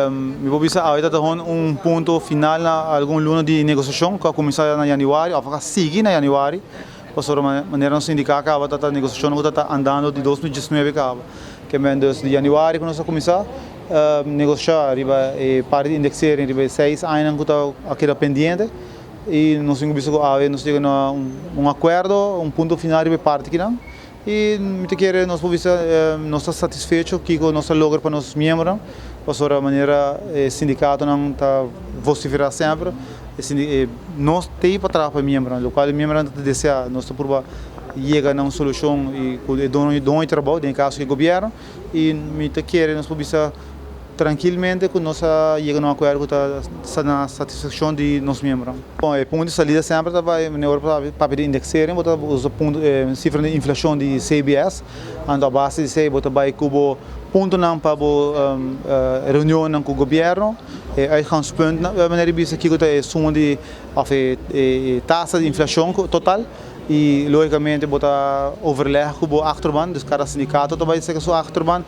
Mi por bisa awe ta gewoon un punto final na algun luna di negosiashon ku a kuminsá na yanüari òf a sigui na yanüari, pasobra manera nos indiká kaba ta ta negosiashonnan ku ta ta andando di 2019 kaba. Ke men dus di yanüari ku nos a kuminsá negoshá riba e parti di indexering riba e seis añanan ku ta a keda pendiente i nos tin ku bisa ku awe nos yega na un akuerdo, un punto final riba e parti kinan. I mi ta kere nos por bisa nos ta satisfecho kiko nos a logra pa nos miembronan, pasobra manera e sindikatonan ta vosiferá semper, nos t'ei pa traha pa e miembronan, lokual e miembronan ta deseá nos ta purba yega na un solushon i ku e dono di trabou, den e kaso e gobièrnu, i mi ta kere nos por bisa trankilmente ku nos a yega na un akuerdo ku ta na satisfakshon di nos miembronan. Bon, e punto di salida semper ta bai manera ora bo papia di indexering bo ta usa punto e sifra di inflashon di CBS, anto a base di esei bo ta bai ku bo puntonan pa bo reunionnan ku gobièrnu, e uitgangspuntnan, manera di bisa kiko ta e suma di òf e tasa di inflashon total. I lógikamente bo ta overleg ku bo achterban, dus kada sindikato ta bai seka su achterban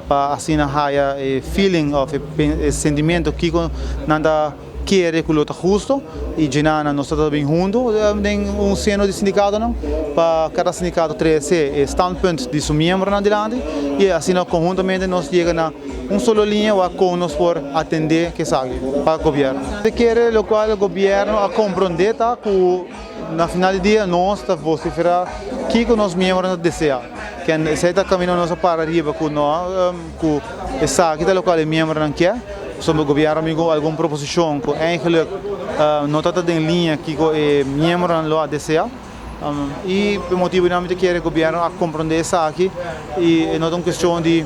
pa asina haya e feeling òf e sentimento kiko nan ta kere ku lo ta husto i djina nan nos ta ta bin huntu den un seno di sindikatonan pa kada sindikato trese e standpunt di su miembronan dilanti i asina konhuntamente nos yega na un solo liña wak kon nos por atendé kesaki pa gobièrnu. Ta kere lokual gobièrnu a komprondé ta ku. Na final di dia nos ta vociferá kiko nos miembronan ta deseá. Ken esei ta kaminda nos a para riba ku no ku esaki ta lokual e miembronan ke. Pasobra gobièrnu a bin ku algun proposishon ku eigenlik no ta ta den liña kiko e miembronan lo a deseá. I pa e motibu nan mi ta kere gobièrnu a komprondé esaki i e no ta un kestion di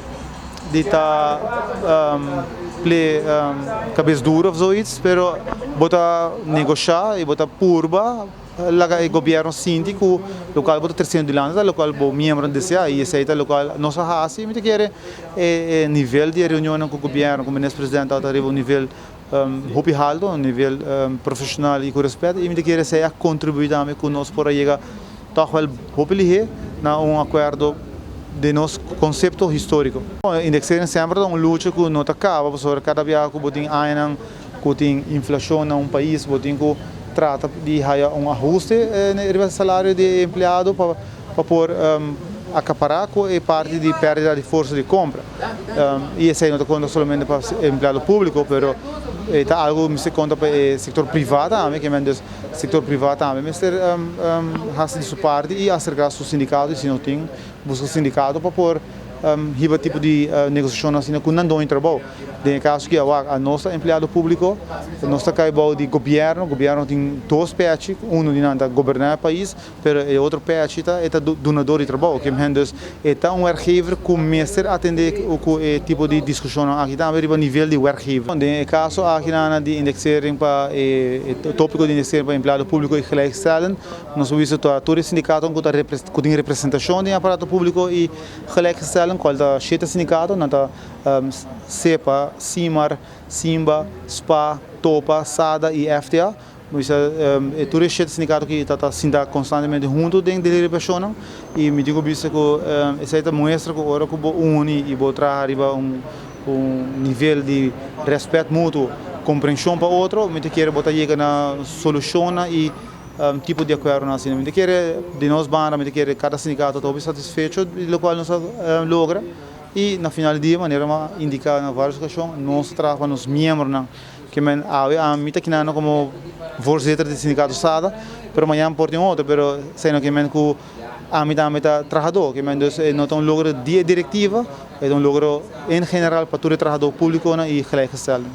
di ta ple kabes duro of zoiets, pero bo ta negoshá i bo ta purba laga e gobièrnu sinti ku lokual bo ta tresiendo dilanti ta lokual bo miembronan deseá i esei ta lokual nos a hasi. I mi ta kere e nivel di e reunionnan ku gobièrnu, ku minister presidente tabata riba un nivel hopi haltu, un nivel profeshonal i ku rèspèt i mi ta kere esei a kontribuí tambe ku nos por a yega tòg wèl hopi lihé na un akuerdo den nos konsepto históriko. Indexering semper ta un lucha ku no ta kaba pasobra kada biaha ku bo tin añanan ku tin inflashon na un pais bo tin ku trata di haya un ahuste riba salario di e empleado pa por akapará ku e parti di pèrdida di forsa di kompra. I esei no ta konta solamente pa empleado públiko pero e ta algu ku mester konta pa e sektor privá tambe, ke men dus Sector priva tambe mester haci di su parti y acerca su sindicato y si no tin busca sindicato pa por hiba tipo di negociacionnan asina cu nan doño trabou. Den e caso aki awak a nos ta empleado publico, nos ta cay bou di gobierno, gobierno tin dos pechi, uno di nan ta goberna e pais, Pero e otro pechi ta e ta dunador di trabou. Kemhen dus e ta un werkgever ku mester atendé ku e tipo di diskushonnan aki tambe riba nivel di werkgever. Den e kaso aki nan di indexering pa e topiko di indexering pa empleado públiko i gelijkgestelden, nos por bisa ta tur e sindikatonan ku ta ku tin representashon den e aparato públiko i gelijkgestelden, kual ta shete sindikato, nan ta SEPA, SIMAR, SIMBA, spa, topa, SADA i FTA. Mi bisa e tur e shete sindikato ki ta ta sinta konstantemente huntu den deliberashonnan i mi tin ku bisa ku esei ta muestra ku ora ku bo uni i bo traha riba un un nivel di rèspèt mutuo, komprenshon pa otro, mi ta kere bo ta yega na solushonnan i tipo di akuerdonan asina. Mi ta kere di nos banda mi ta kere kada sindikato ta hopi satisfecho di lokual nos a logra i na final di dia manera mi a indiká na vários okashon nos ta traha pa nos miembronan. Ke men awe ami ta kinando komo voorzitter di sindikato SADA, pero mañan por tin otro, pero esei no ke men ku ami tambe ta trahadó, ke men dus e no ta un logro di e direktiva, e ta un logro en general pa tur e trahadó públikonan i gelijkgestelden.